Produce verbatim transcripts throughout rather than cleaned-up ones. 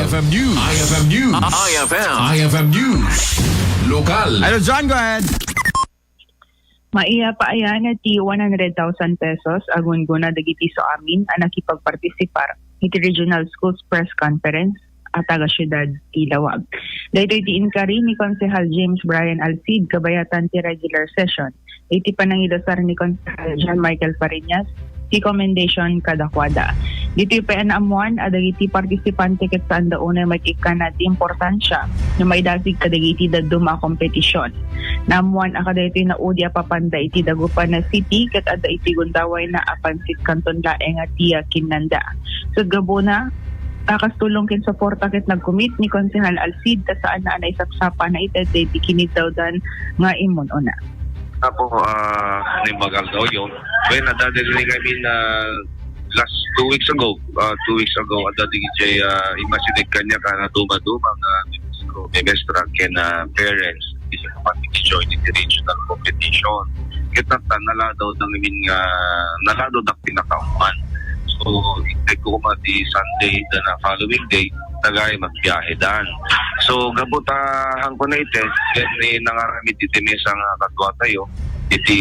F M News. I F M News. I F M. I F M News. Lokal. Hello, John, go ahead. Maipapaayna ti one hundred thousand pesos a gunggona dagiti suamin a nakipagpartisipar iti Regional Schools Press Conference a taga-siudad ti Laoag. Daytoy ti inkari ni Konsehal James Brian Alcid kabayatan ti regular session iti panangilusar ni Konsehal John Michael Fariñas ti commendation kadakuada. Ditoy pay a naammuan a dagiti partisipante ket saanda unay met ikkana ti importansia nga maidasig kadagiti dadduma a kompetisyon. Naammuan a kadaytoy naudi a papanda iti Dagupan City ket adda iti gundawayna a Pancit Canton laeng a ti kinnanda. Ket gapuna, a kastulong ken suporta ket nagkumit ni Konsehal Alcid ta saanna a naisapsapa a naited daydi kiniddawdan nga immun-una. Apo, ah, ni Magal Doyon. When, adda diri kami na last two weeks ago, ah, two weeks ago, adda di kay, ah, immasideg kaniak a naduma-duma nga memestro, memestra ken, ah, parents, is a join in the regional competition. Kita ta naladaw da ngamin nga, naladaw da pinakahuman. So, ited ko koma ti Sunday, the na following day, tagay magbiyahe dan. So, gapu ta han ko naited, then, eh, nangaramid iti mesa nga kadua tayo, iti,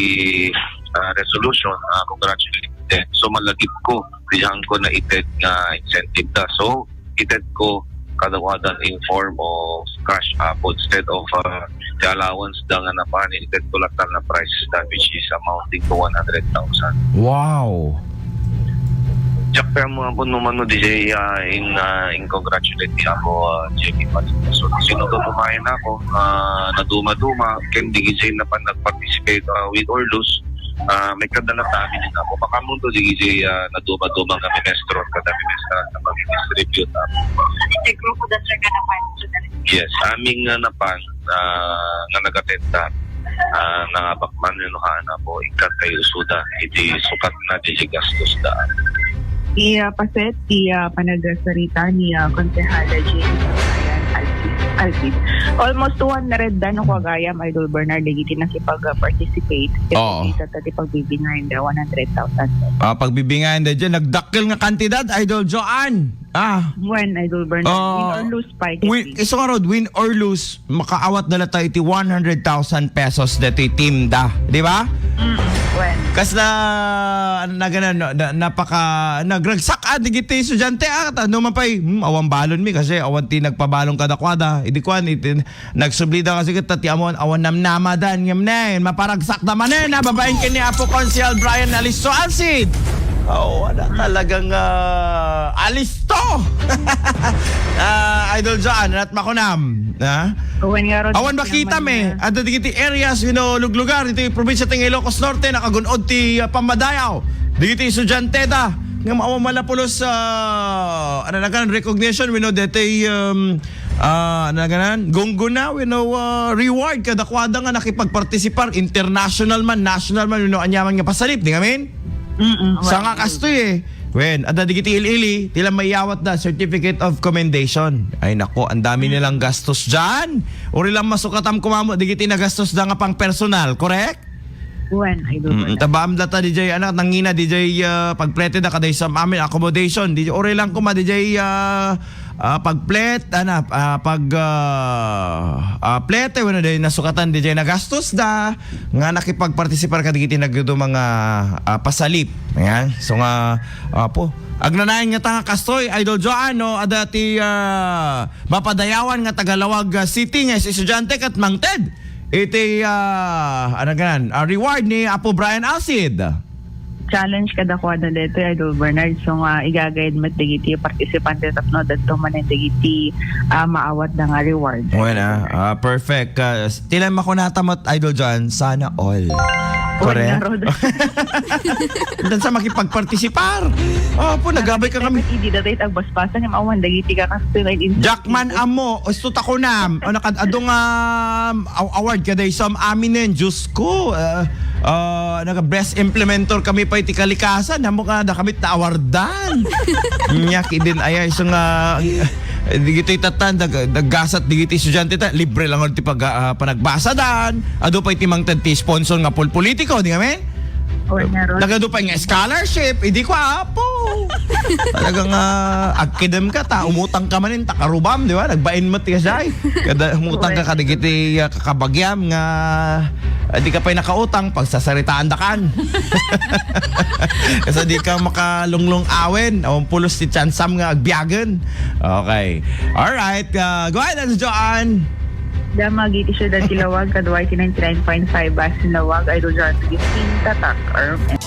ah, resolution, ah, congratulate them. So, malagip ko, di han ko naited nga incentive da. So, ited ko kadakuada in form of cash apo instead of, uh, the allowance da nga napan, ited ko latta na prize da, which is amounting to one hundred thousand. Wow! Diak kaya mo apo no mano, D J, uh, in, uh, in congratulate ni ako, uh, J P Palingaso. Sino to kumain ako, uh, naduma-duma, ken di gid siya napan nag-participate, uh, win or lose. Ah, may kadala ta amin ako. Makamunto di gid, ah, naduma-duma nga memestro, kada memestra na mag-distribute, ah. Ti grupo da, sir, nga napan, sir. Yes, aming nga napan, ah, nga nagatenta, ah, nangabak man, no, haan ako, ikat kayo suda, iti sukat na di gastos da. Iya, paset, iya, panagsarita ni, ah, Konsehal James Ryan Alcid. Alcid. Almost two hundred da, no, kagayam, Idol Bernard, dagiti nakipag-participate. Oo. Ket ita ta ti pagbibingayan da one hundred thousand. Ah, pagbibingayan da dyan. Nagdakkel nga kantidad, Idol Joanne. Ah. Wen, Idol Bernard. Ah, win or lose pa, win, isu nga rod, win or lose, makaawat da latta iti one hundred thousand pesos ditoy team da. Di ba? Mm, wen. Kasla, ano na ganan, no, na, napaka, nagragsak, ah, digiti estudyante, ah, ta, no, man pa'y, hmm, awan balon mi kasi awan ti nagpabalon kadakuada. Idi kuan, iti, Nagsubli da kasi ket ti ammon, awan namnamadan ngem nen, maparagsak da manen, a, babaen ken ni Apo Konsehal Brian Alisto Alcid. Oh, wala talagang, ah, alisto. Ah, Idol John, at makunam, ha? Awan nga rod, awan ba kita, me? Adda dagiti areas, you know, luglugar, iti probinsya ti Ilocos Norte, nakagun-od ti, ah, pamadayaw. Dagiti estudiante da. Nga maawa malapulos, ah, ano na kan, recognition, you know, deti, um, Ah, ano nga nan? Gunggona wenno, ah, reward kadakuada nga nakipagpartisipar, international man, national man, wenno aniaman nga pasalip, di ngamin? Mm-mm. Saan nga kastoy, eh? Wen, adda digiti ili-ili, ti la maiyawat da, certificate of commendation. Ay, nako, ang dami nilang gastos dyan. Uri lang masukatam kumamo, digiti nagastos da nga pang personal, correct? Wen, Idol Bernard. Tabaam data, D J, anak, nangina, D J, ah, pagplete da, kaday sa amin, accommodation. D J, uri lang kuma, D J, ah, ah, pagplet, ana, ah, pag, ah, ah, plete, wala, day nasukatan, D J, nagastos da, nga nakipagpartisipar kadigiti nagdudu mga, ah, pasalip. Ayan. So nga, apo, agnanayan nga ta nga kastoy, Idol Joan, no, adda ti, ah, mapadayawan nga taga Laoag, ah, City nga is-, estudiante ket mangted. Iti, ah, ano ganan, ah, reward ni Apo Brian Alcid. Challenge kadakuada daytoy, Idol Bernard. So nga, igagayad met dagiti partisipante tapno adda manen dagiti, ah, maawat da nga reward. Well, ah, ah, perfect. Ah, s-, ti la makunata met, Idol John, sana all. Correct? Ngarod. Intan sa makipagpartisipar. Apo, nagabay ka kami. Idi dati agbasbasan, yung awan dagiti kakastoy nga in-, Jackman Amo, usto ta kunam. O, nakad-, adong, um, aw-, award ka day som aminen, Diyos ko. Ah, ah, naga best implementor kami pa iti kalikasan. Amo ka, da kami ta awardan. Nya, kidin ayay, so nga, eh, digiti tatan, dag-, daggasat, digiti estudiante ta, libre lang ti pag-, ah, panagbasadan. Adu pa iti mangted ti sponsor nga pol-, politiko, di kami? O, meron. Nagadu pa nga scholarship, idi ko, apo. Talagang, ah, agkidem ka, ta umutang ka manen, ta karubam, di ba? Nagbain met ti kasay. Kada umutang ka kadagiti, ah, kakabagiam nga, ah, di ka pay nakautang, pagsasaritaan dakan. Kasi di ka makalunglung awen, awan pulos ti tsansam nga agbiagen. Okay. Alright, ah, go ahead, Ate Joanne. Damag iti siyudad ti Lawag, kaduay ti ninety-nine point five Basin Lawag, Idol John Gising, Tatak, R M N.